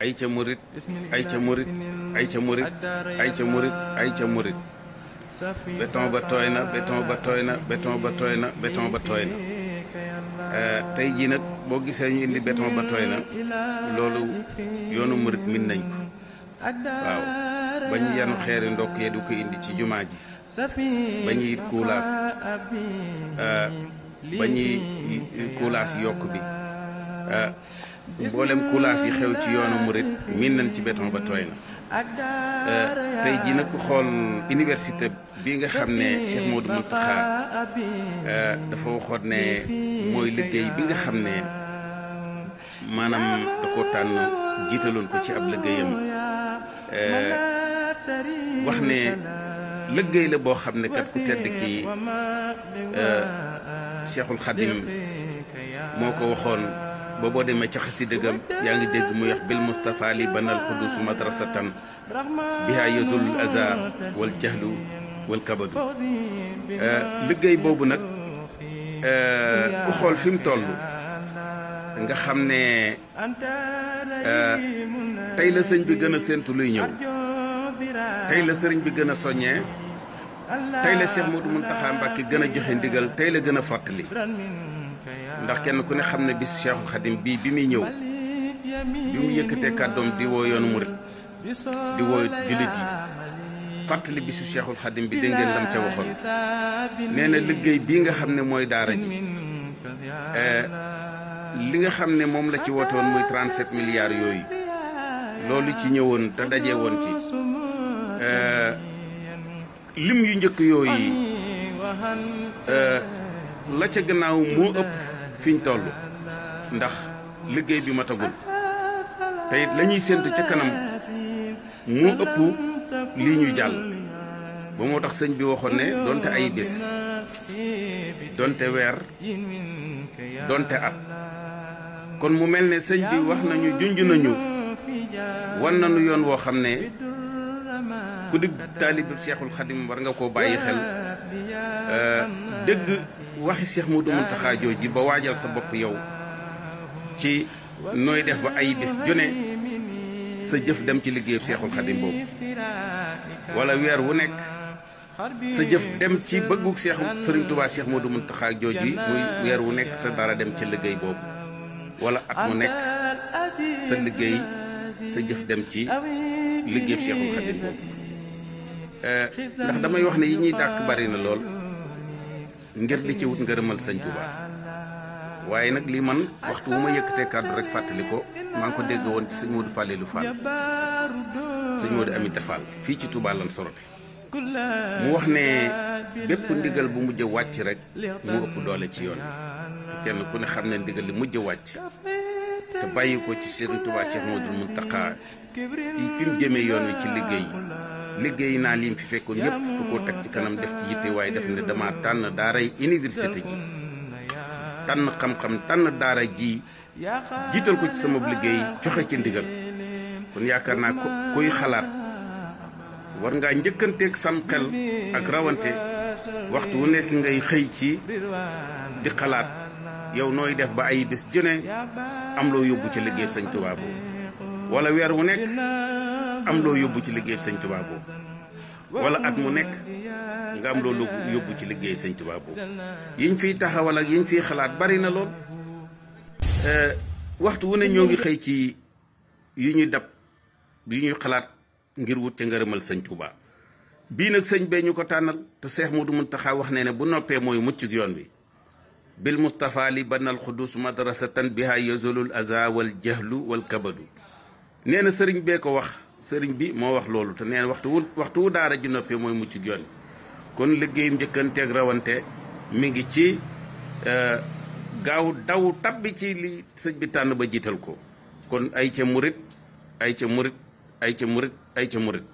ay ca murit ay ca murit ay ca murit ay ca murit ay ca murit béton ba tooy na béton ba tooy na béton ba tooy na béton ba tooy na tey jii nag boo gisee ñu indi béton ba tooy na loolu yoonu murit min nañ ko waaw ba ñu yanu xeeri ndokk yi du ko indi ci jumaa ji ba ñuy kuulaas ba ñuy kuulaas yokk bi mboolem kuulaas yi xew ci yoonu murit min nañ ci béton ba tooy na tey jii nag ku xool université bi nga xam ne Cheikh Modou Mountakha dafa waxoon ne mooy liggéey bi nga xam ne maanaam da ko tànn jiitaloon ko ci ab liggéeyam wax ne liggéey la boo xam ne kat ku tedd kii Cheikhul Khadim moo ko waxoon ba boo demee ca xasidëgam yaa ngi dégg muy wax bil Mustafa li banal xudus madrasatan biha yazul aza wal jahlu wal kabadu liggéey boobu nag ku xool fi mu toll nga xam ne tey la sëñ bi gën a séentu luy ñëw tey la sëriñ bi gën a soññee tey la Cheikh Modou Mountakha Mbacké gën a joxe ndigal tey la gën a fàttali ndax kenn ku ne xam ne bis Cheikhul Khadim bii bi muy ñëw bi mu yëkkatee kàddoom di woo yoonu murit di woo jullit yi fàttali bisu Cheikhul Khadim bi dégg ngeen lam ca waxoon nee na liggéey bii nga xam ne mooy daara ji li nga xam ne moom la ci wotoon muy 37 milliards yooyu loolu ci ñëwoon te daje woon ci lim yu njëkk yooyu la ca gannaaw moo ëpp fiñ toll ndax liggéey bi matagul te it la ñuy séntu ca kanam moo ëpp lii ñu jàll ba moo tax sëñ bi waxoon ne donte ay bés donte weer donte at kon mu mel ne sëñ bi wax nañu junj nañu wan nañu yoon woo xam ne ku dig taalibu Cheikhul Khadim war nga koo bàyyi xel dëgg waxi Cheikh Modou Mountakha jooji ba waajal sa bopp yow ci nooy def ba ay bis jone sa jëf dem ci liggéeyu Cheikhul Khadim boobu wala weer wu nekk sa jëf dem ci bëggu Sëriñ Tuubaa Cheikh Modou Mountakha jooji muy weer wu nekk sa dara dem ci liggéey boobu wala at mu nekk sa liggéey sa jëf dem ci liggéeyu Cheikhul Khadim boobu ndax damay wax ne yi ñuy dàkk bari na lool ngir di ci wut ngërëmal sëñ Touba waaye nag lii man waxtu wu ma yëkkatee kàddu rek fàttali ko maa ngi ko dégg woon ci sëñ Modou Fallilou Fall sëñ Modou Amity Fall fii ci Touba lan sorote mu wax ne bépp ndigal bu mujj wàcc rek mu ëpp doole ci yoon te kenn ku ne xam ne ndigal li mujj wàcc te bàyyi ko ci Sëriñ Touba Cheikh Modou Mountakha ci fi mu jëmee yoon wi ci liggéey naa lim fi fekkoon yëpp du ko teg ci kanam def ci yitte waaye def ne dama tànn daaray université ji tànn xam-xam tànn daara ji jiital ko ci sama liggéey joxe ci ndigal kon yaakaar naa koy xalaat war ngaa njëkkanteeg sam xel ak rawante waxtu wu nekk ngay xëy ci di xalaat yow nooy def ba ay bés jone am loo yóbbu ci liggéey Sëñ Tuubaa boobu wala weer wu nekk am loo yóbbu ci liggéey Sëñ Tuubaa boobu wala at mu nekk nga am loolu yóbbu ci liggéey Sëñ Tuubaa boobu yiñ fiy taxawal ak yiñ fiy xalaat bari na lool waxtu wu ne ñoo ngi xëy ci yu ñuy dab yu ñuy xalaat ngir wut ca ngërëmal Sëñ Tuubaa bii nag sëñ bee ñu ko tànnal te Cheikh Modou Mountakha wax ne bu noppee mooy mucc yoon wi bil Mustafa li banal xudus madrasatan biha yazulul aza wal jahlu wal kabadu nee na sëriñ bee ko wax sëriñ bi moo wax loolu te nee na waxtu wu daara ji noppee mooy mucc yoon kon liggéeyum njëkkanteeg rawante mi ngi ci gaaw daw tabbi ci li sëñ bi tànn ba jiital ko kon ay ca murit ay ca murit ay ca murit ay ca murit